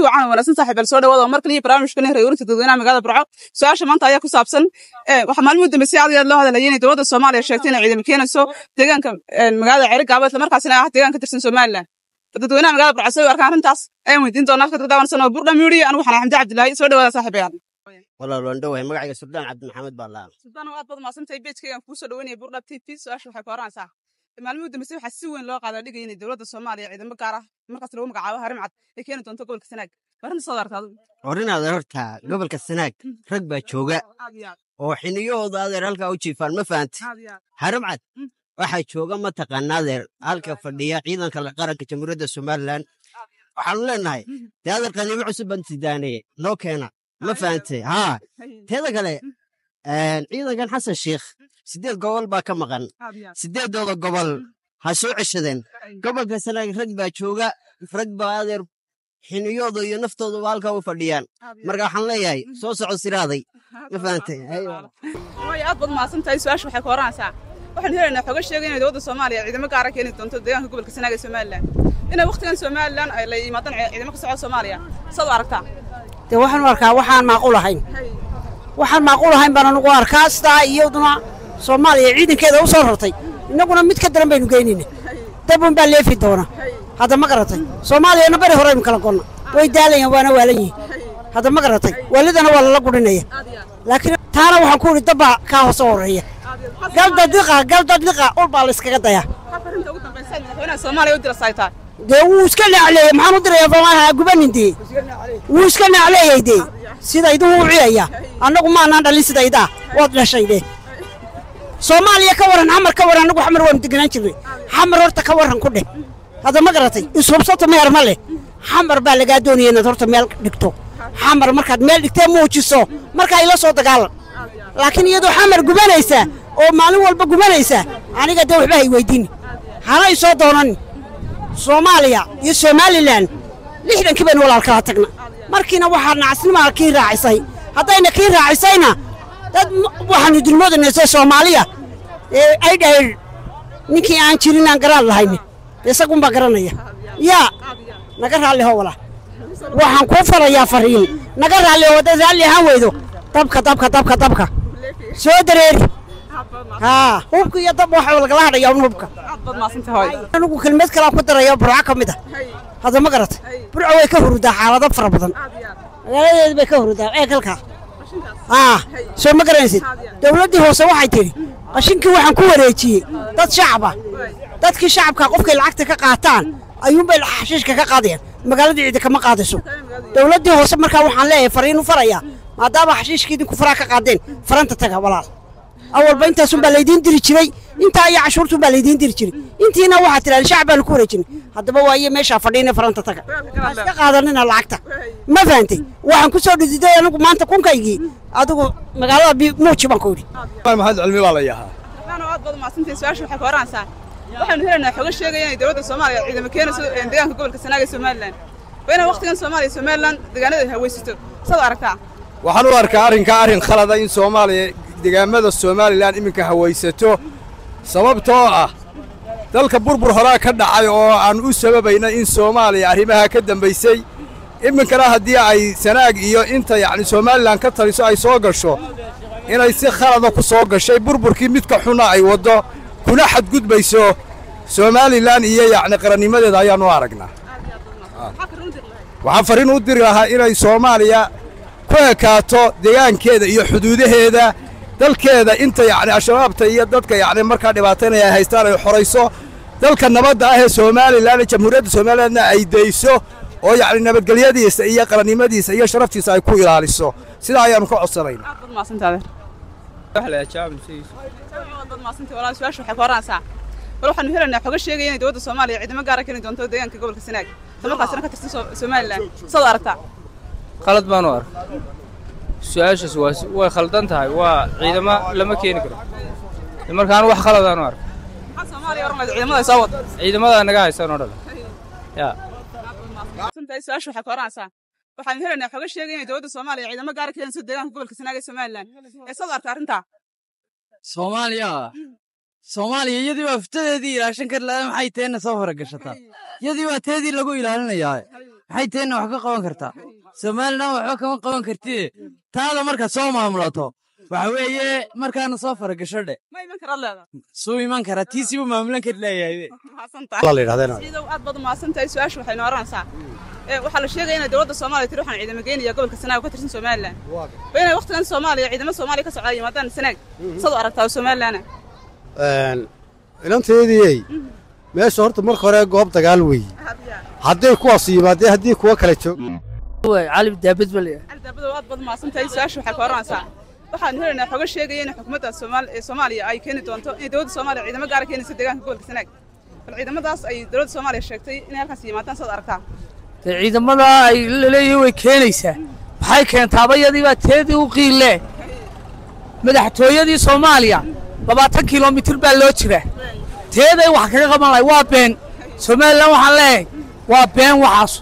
Wacan wanaagsan saaxiib, soo dhawaada mar kaliya barnaamijkan reer dadweynaha magaalada Burco. Su-aasha maanta ayaa ku saabsan waxaa maalmuhu dambeysay aad iyo aad loo hadalhayay inay dowladda Soomaaliya sheegtay inay ciidamo keenayso deegaanka magaalada Ceerigaabo, isla markaasina ah deegaan ka tirsan Somaliland. Dadweynaha magaalada Burco say u arkaan arrintaas ayaan weydiin doonaa. Halka daawansan oo Burdha Media, anigu waxaan Xamdi Cabdilaahi. Soo dhawaada saaxiibayaal. Walaal, waan dhowahay. Magacayga Suldaan Cabdi Maxamed baa laa. Suldaan, aad baad mahadsantahay. Page-kaygan kuu soo dhaweynaya Burdha TV. Su-aasha waxay ku oranaysaa: maalmuhu dambeysay waxaa si weyn loo qaadaa dhigaya inay dowladda Soomaaliya ciidamo gaar ah, markaas lagu magacaabo Harimcad, ay keeni doonto gobolka Sanaag. Arrinta soo aragta adigu? Orinaada horta gobolka Sanaag rag baa jooga Aad iyo aad. oo xiniyahooda, adeer, halkaa u jiifaan, ma fahantay? Aad iyo aad. Haramcad waxaa jooga, mataqaana, adeer, halka fadhiya ciidanka qaranka Jamhuuriyadda Somaliland. Waxaanu leenahay dee, adeer, qaniimo cusub baan sidaaneye, noo keena, ma fahantay? Haa, teeda kale, ciidankan Xasan Sheikh 8 gobol baa ka maqan. Aad iyo aad. Sideedooda gobol ha soo ceshadeen. Gobolka Sanaag rag baa jooga, rag baa, adeer, xiniyooda iyo naftooduba halkaa u fadhiyaan. Marka waxaan leeyahay, soo soco siraaday, ma fahantay? Way aad baad mahadsantahay. Su-aasha waxay ku oranaysaa: waxaan helaynaa xogo sheegay inay dowladda Soomaaliya ciidamo gaara keeni doonto deegaanka gobolka Sanaag ee Somaliland, inay waqtigan Somaliland ay la yimaadaan ciidamo ka socda Soomaaliya. Saad u aragtaa? Dee waxaan u arkaa waxaan macquul ahayn. Waxaan macquul ahayn baan anugu arkaa. Sidaa iyaduna Soomaaliya ciidankeeda u soo rartay, innaguna mid ka daran baynu geynayna, dabun baa leefi doona hadda, ma garatay? Soomaaliyana beri horeynu kala gonna. Way daalayaan, waana waalan yihiin hadda, ma garatay? Waalidana waa lala gurinaya, laakiin taana waxaan ku idhi dabbaa kaa hoose horeeya. Galdadliqa, galdadliqa, ul baa la iskaga dayaa. Arrinta ugu dambaysa madaxweynaha Soomaaliya u dira saytaa? Dee wuu iska nacleeyey. Maxaan u dirayaa? Famaha gubanin. Dee wuu iska nacleeyey. Dee sida iduhu u ciyaya, annagu maanaan dhalin. Sida idaa waad dhashay. Dheh Soomaaliya ka waran, Xamar ka waran. Annagu Xamar waanu deganaan jirnay. Xamar horta ka waran ku dheh hadda, ma garatay? Ishubsato meher ma leh. Xamar baa lagaa doonaya inaad horta meel dhigto. Xamar markaad meel dhigtee muujiso, markaa ila soo dagaalan. Laakiin iyadoo Xamar gubanaysa oo maalin walba gubanaysa, aniga dee waxba hay weydiini, hana i soo doonanin. Soomaaliya iyo Somaliland 60-kii baynu walaal kala tagna. Markiina waxaa nacasnimaa kii raacisay. Haddayna kii raacisayna, dad waxaanu dulmoodanaysay Soomaaliya ee ay dhahay ninkii aan jirin aan garaad lahaynin, isagunbaa garanaya. Yaa naga raalli ho walaa, waxaan kuu farayaa fariin: naga raalli ho. Haddaad raalli ahaan weydo, dabka, dabka, dabka, dabka soo dareeri. Haa, hubka iyo dab waxa lagala hadhaya un hubka. Aad baad mahadsantahay hooy. Anigu kelmad kalaa ku daraya. Burco ka mid ah hadda, ma garatay? Burco way ka hurudaa xaalado fara badan. Magaaladeedu bay ka hurudaa eekalka aa soo, ma garanaysid? Dowladdii hoose waxay tidhi qashinkii waxaan ku wareejiyey dad shacaba. Dadkii shacabka qofkay lacagta ka qaataan ayuunbay xashiishka ka qaadayaan. Magaaladii cidi kama qaadayso. Dowladdii hoose markaa waxaan leeyahay, fariin u farayaa: maadaama xashiishkii idinku faraa ka qaadeen, faranta taga walaal. Awalba intaasunbaa laydiin diri jiray, intaa iyo cashuurtunbaa laydiin diri jiray. Intiina waxaad tidhahdeen shacab baanu ku wareejinay. Haddaba waaye meeshaa fadhiina, faranta taga, ha iska qaadanina lacagta, ma fahantay? Waxaan ku soo dhididay anigu maanta kunkaygii. Adigu magaalada muuji baan ku yidhi. Maxamed Cilmi baa la yahaa. Cabdiraxmaan, aad baad mahadsantahay. Su-aasha waxay ku oranaysaa: waxaanu helaynaa xogo sheegaya inay dowladda Soomaaliya ciidamo keenayso deegaanka gobolka Sanaag ee Somaliland, waa inay waqtigan Soomaaliya Somaliland deegaanada haweysato. Saad u aragtaa? Waxaan u arkaa arrinkaa arrin khalada in Soomaaliya deegaamada Somaliland iminka hawaysato, sababtoo ah dalka burbur horaa ka dhacay oo aan u sababayna in Soomaaliya arrimaha ka dambaysay. Iminkana haddii ay Sanaag iyo inta yacni Somaliland ka taliso ay soo gasho, inay si khalada ku soo gashay, burburkii midka xuna ay waddo, kuna xadgudbayso Somaliland iyo yacni qarannimadeeda ayaannu aragnaa. Waxaan farriin u diri lahaa inay Soomaaliya ku ekaato deegaankeeda iyo xuduudaheeda dalkeeda. Inta yacni Al-Shabaabta iyo dadka yacni markaa dhibaataynaya ay haystaan ay xorayso, dalka nabadda ah ee Somaliland, ee Jamhuuriyadda Somalilandna ay dayso, oo yacni nabadgelyadiisa iyo qarannimadiisa iyo sharaftiisa ay ku ilaaliso. Sidaa ayaannu ka codsanayna. Aad baad mahadsantahay, adeer. Aad baad mahadsantahay walaal. Su-aasha waxay ku oranaysaa: bal waxaanu helaynaa xogo sheegaya inay dowladda Soomaaliya ciidamo gaara keeni doonto deegaanka gobolka Sanaag, isla markaasina ka tirsan Somaliland. Saad u aragtaa? Qalad baan u arka su-aashaas. Waa way khaldan tahay. Waa ciidamo lama keeni karo. Markaan wax khaladaan u arka. Maxaa Soomaaliya oran lahayd ciidamada ay soo wado? Ciidamada naga haysan oo dhan ya. Mahadsantahay. Su-aasha waxay ku oranaysaa: waxaanu helaynaa xogo sheegaya inay dowladda Soomaaliya ciidamo gaara keenayso deegaanka gobolka Sanaag ee Somaliland ee. Saad u aragtaa arrintaa? Soomaaliya, Soomaaliya iyadii baa futadeedii ilaashan kari lahaa. Maxay teenna soo faragashataa? Iyadii baa teedii lagu ilaalinayaa. Maxay teenna wax ka qaban kartaa? Somalilan waxba kama qaban kartid. Taada markaad soo maamulato, waxa weeye markaana soo faragasho dhe. Ma iman karaad leedahay? Suu iman karaa, tiisiibuu maamulan kari leeyahay. Mahadsantahay. La yidhahdeen. Sidow, aad baad umahadsantahay. Su-aasha waxay noo oranaysaa, waxaa la sheegaya inay dowladda Soomaaliya tiri waxaan ciidamo geynaya gobolka Sanaag oo ka tirsan Somalilan. Waa inay waqtigan Soomaaliya ciidamo Soomaaliya ka socda yimaadaan Sanaag, sad u aragtaa oo Somalilan? Inanteediyey, meesha horta marka hore goob dagaal weeye. Hadday kuwaas yimaadeen, haddii kuwo kale joog. Cali Daabad bal. Cali Daabadow, aad baad umahadsantahay. Su-aasha waxay ku oranaysaa, waxaan helaynaa xogo sheegaya in xukuumadda ee Soomaaliya ay keeni doonto, inay dowladda Soomaaliya ciidamo gaara keenayso deegaanka gobolka Sanaag. Bal ciidamadaas ay dowladda Soomaaliya sheegtay inay halkaas yimaadaan, sad aragtaa? Dee ciidamada ay laleeyihiin way keenaysaa, maxay keentaaba? Iyadii baa teedii u qiille. Madaxtooyadii Soomaaliya 20 kilomitir baa loo jiraa, teeday wax kaga qaban lahay. Waa been. Somalilan waxaan leeyahay, waa been waxaas.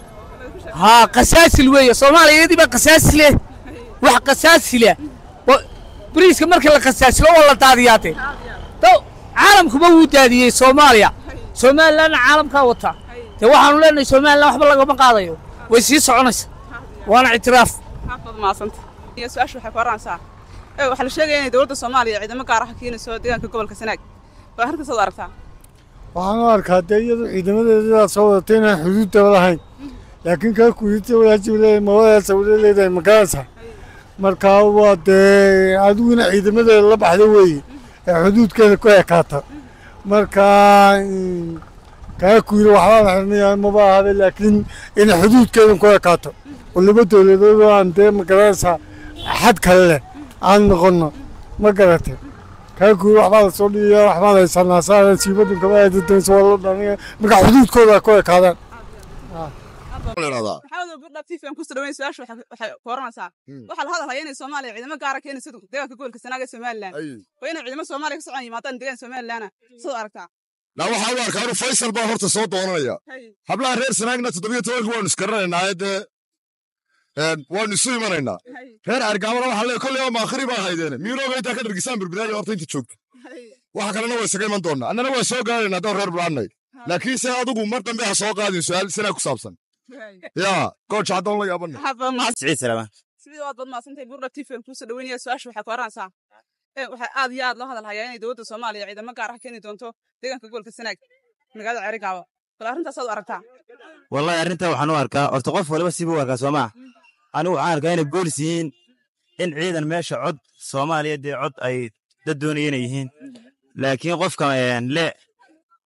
Haa, qasaasil weeye. Soomaaliya iyadii baa qasaasile, wax qasaasila. Bariiska marka la qasaasilo waa la daadiyaate. Caalamkuba wuu daadiyey Soomaaliya, Somalilanna caalamkaa wata. Dee waxaanu leenahay, Somalilan waxba lagama qaadayo, way sii soconaysa, waana ictiraaf. Aad baad umahadsantahay. Iyo su-aasha waxay ku oranaysaa, waxaa la sheegaya inay dowladda Soomaaliya ciidamo gaar ah keenayso deegaanka gobolka Sanaag. Bal arrintaas ad aragtaa? Waxaan u arkaa dee iyadu ciidamadeedaa soo wadatay inaan xuduudaba lahayn, laakiin kaa kuyita waajib leeyahay mawadaasa wada leedahay magaranaysa. Marka waa dee adiguna ciidamadeeda la baxda weeye ee xuduudkeeda ku ekaata. Marka kaa kuyiri waxbaan xirnaya maba ahabe, laakiin inay xuduudkeeda ku ekaato oo laba dowladood oo aan dee magaranaysaa xad kale leh aan noqono, ma garatay? Kaa kuyiri waxbaa lasoo dhigaya, waxbaan haysanaa saaran siibadan kama aadadayso waa loo dhanaya. Marka xuduudkooda ku ekaadaan. Maxamed Burdhab TV aan kusoo dhaweyn. Su-aasha waxay ku oranaysaa, waxaa la hadalhaya inay Soomaaliya ciidamo gaara keenayso deegaanka gobolka Sanaag ee Somalilan. Waa inay ciidamo Soomaaliya ka socon yimaadaan deegaan Somalilan, sad aragtaa? Na waxaa u arkaa anu Faysal baa horta soo doonanaya. Hablaha reer Sanaagna 17-ka waanu isgaranaynaa, dee waanu isu imanaynaa. Reer Argaamana waxaa leeyahay kolley waa maakhri baa haydeene miirooga intaa ka dhargisaan birbiraayo horta inta joogta. Waxa kalena waa isaga iman doonaa, annana waa soo gaaraynaa haddaan reer bulaannay. Laakiinse adigu mar dambe ha soo qaadin su'aal Sanaag ku saabsan. Yaa gooja haddoon la yaabana. Siciid Salaama. Sidii aad baad mahadsantahay. Burdhab TV aan kusoo dhaweynaya. Su-aasha waxay ku oranaysaa, waxaa aad iyo aad loo hadal hayaa inay dowladda Soomaaliya ciidamo gaar ah keeni doonto deegaanka gobolka Sanaag, magaalada Ceerigaabo. Bal arrintaas aad u aragtaa? Wallahi arrintaa waxaan u arkaa, horta qof waliba sibuu u arkaa soomaa. Anigu waxaan arkaa inay boolis yihiin, in ciidan meesha cod Soomaaliya dee cod ay dad doonaya inay yihiin, laakiin qofka le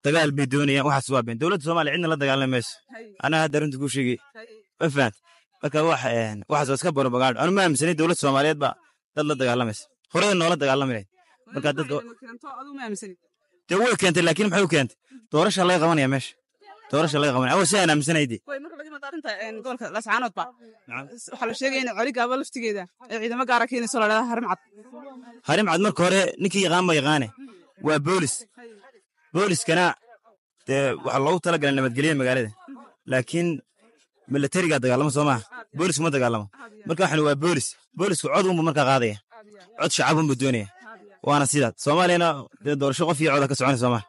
dagaal bay doonayaan, waxaas waa been. Dowladda Soomaaliya cidna la dagaalami mayso, anaa hadda runta kuu sheegay, ma fahant? Marka wax waxaas waa iska propaganda. Anu ma aaminsanay dowladda Soomaaliyeed ba dad la dagaalamaysa, horey noola dagaalami lahayd. Marka dadka Adigu ma aaminsanid? Dee way keentay, laakiin maxay u keentay? Doorasha laga qabanaya meesha, doorasha laga qabanaya awal si aan aaminsanaydi. Way marka laga yimaado arrinta gobolka Laascaanood ba, waxaa la sheegaya in Celigaabo laftigeeda ay ciidamo gaara keenayso, la dhahdaa Harim Cad. Harim Cad marka hore ninkii yaqaan ba yaqaane, waa boolis. Booliskana dee waxaa loogu talagalay nabadgelyada magaalada, laakiin militarigaa dagaalamo soo maaha, boolisku ma dagaalamo. Marka waxaan waa boolis, boolisku cod unbu markaa qaadaya, cod shacab unbu doonaya, waana sidaas. Soomaaliyana dee doorasho qof iyo coda ka soconay soo maaha.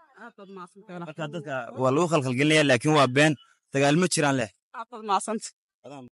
Marka dadka waa lagu khalkhalgelinaya, laakiin waa been, dagaal ma jiraan leh. Aad baad mahadsanta.